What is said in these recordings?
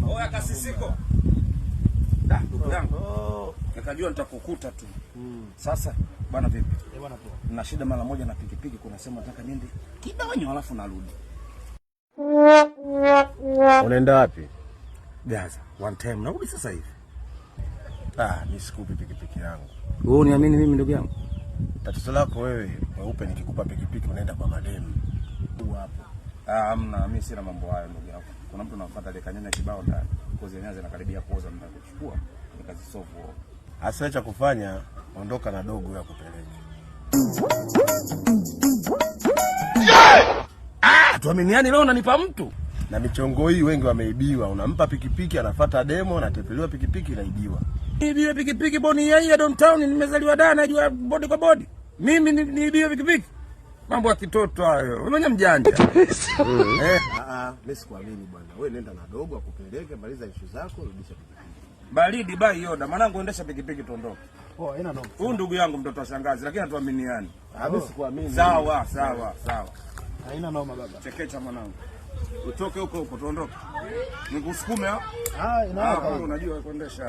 Oya kasisiko. Da, ndugu yangu. Nikajua nitakukuta tu. Sasa bwana vipi? Eh, bwana poa. Na shida mara moja na pikipiki, kuna sema nataka niende Kidonyo alafu narudi. Unaenda wapi? Gaza, one time narudi sasa hivi. Ah, mimi sikupi pikipiki yangu. Wewe uniamini mimi ndugu yangu? Tatizo lako wewe, mweupe, nikikupa pikipiki unaenda kwa mademu. Hapo. Ah, hamna, mimi sina mambo hayo ndugu yangu. Kuna mtu anafuata ile kanyanya kibao ndani. Kozi yenyewe zinakaribia kuoza, mtu kuchukua nikazisolve. Hasa cha kufanya, ondoka na dogo ya kupeleke. Ah, tuaminiani leo unanipa mtu. Na michongo hii wengi wameibiwa. Unampa pikipiki anafuata demo, anatepeliwa pikipiki inaibiwa. Niibiwe pikipiki boni ya ya downtown, nimezaliwa da najua bodi kwa bodi. Mimi niibiwe pikipiki? Mambo ya kitoto hayo. Wewe mwenyewe mjanja. Eh, ah, mimi sikuamini bwana. Wewe nenda na dogo akupeleke, maliza issue zako, rudisha pikipiki. Baridi bai yoda. Mwanangu endesha pikipiki tuondoke. Poa, haina noma. Huyu ndugu yangu mtoto wa shangazi lakini hatuaminiani. Ah, mimi sikuamini. Sawa, sawa, sawa. Haina noma baba. Chekecha mwanangu. Utoke huko huko tuondoke. Nikusukume hapo. Ah, Ah, inawaka. wewe unajua kuendesha.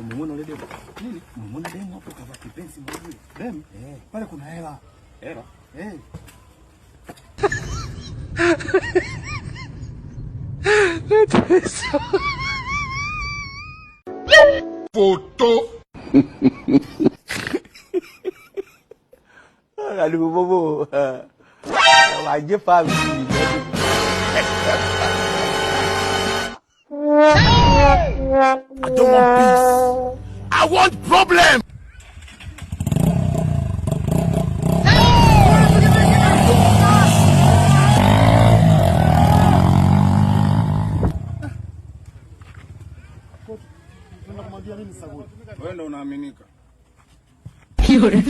Umemuona yule demu? Nini? Umemuona demu hapo kavaa kipenzi mmoja? Dem? Eh. Pale kuna hela. Hela. Eh. Photo. Bobo, waje family. I don't want peace. I want problem. Tunaenda kumwambia nini sasa? Wewe ndo unaaminika. 有人。